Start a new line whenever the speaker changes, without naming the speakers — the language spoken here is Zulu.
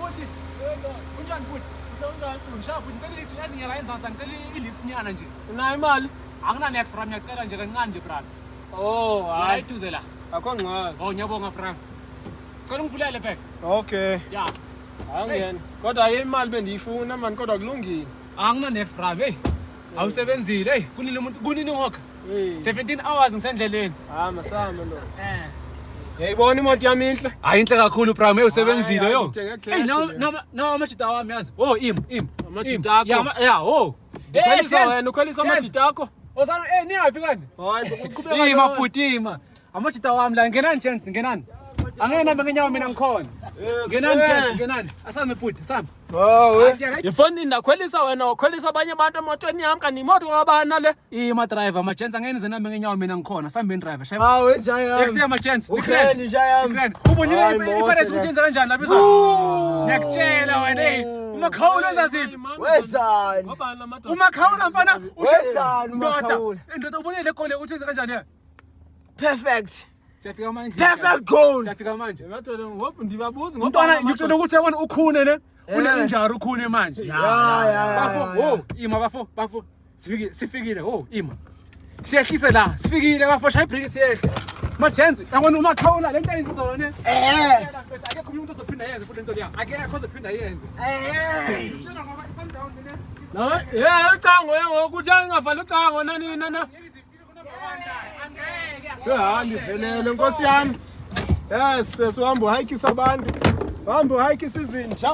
Bhuti. Kunjani bhuti? Ngishaya bhuti, ngicela ilift, yazi ngiyala enzansi, ngicela ilift nyana nje.
Unayo imali?
Angina next bra, ngiyacela nje kancane nje bra.
Oh,
Ngiyala
hayi.
eduze la.
Akho ngxaki.
Oh, ngiyabonga bra. Cela ungivulele bhek.
Okay.
Ya.
Angena. Kodwa hayi imali bendiyifuna man kodwa kulungile.
Angina next bra, hey. Awusebenzile, hey, kunini umuntu kunini ngokha?
Hey.
17 hours ngisendleleni.
Hayi masame lo.
Eh.
Yayibona imoto yami inhle.
Hayi inhle kakhulu bra, hey usebenzile
Hayi,
yo.
ngithenge cash
Hey, no
le.
no no amajita wami yazi. Oh, im im.
Amajita akho.
Ya, ya, oh. Eh,
Ukhwelisa
gents,
wena, ukhwelisa
gents.
amajita akho.
Ozana, eh niyaphi kani?
Hayi, uqhubeka.
Ima bhuti ima. Amajita wami la ngenani gents, ngenani. Angeke nambe ngenyawo mina ngikhona. Ngenani gents, ngenani. Asame bhuti, asame.
Hawe.
Ifoni ndakhwelisa wena ukhwelisa abanye abantu emotweni yami kanti imoto kabani le?
Ima driver, ma gents angeke nize nambe ngenyawo mina ngikhona. Sambeni driver, shaya.
Hawe nja yami.
Ekuseni ma gents.
Ukreni nja yami.
Grand. Ubonile
Hayi, mose
iPirates
la.
ukuthi yenza kanjani lapha izolo? Ngiyakutshela wena hey. Umakhawula wenza ziphi?
Wenzani?
Ngobani lamadoda?
Umakhawula mfana
Wenzani
Ndoda,
uMakhawula?
Ndoda ubonile le gole ukuthi wenza kanjani ya?
Perfect.
Siyafika manje.
Perfect goal.
Siyafika manje.
Madoda ngoba ndibabuza ngoba
Mntwana ngikutshela ukuthi yabona ukhune ne. Une
Eh.
injury ukhune manje.
Ya ya.
Bafo, oh, ima bafo, bafo. Sifikile, sifikile. Oh, ima. Siyehlise la, sifikile bafo, shaya ibhriki siyehle. Ma gents, yabona uMakhawula lento ayenza izolo ne.
Eh.
Akekho umuntu ozophinda yenze futhi lento leya. Akekho ozophinda yenze.
Eh.
Tshela ngoba i-Sundowns ne.
Eh, ucango ngoku uthi angavala ucango nani nana.
Angeke.
Sehambi velele nkosi yami. Yes, sesihamba uhayikisa abantu. Hamba uhayikisa izinja.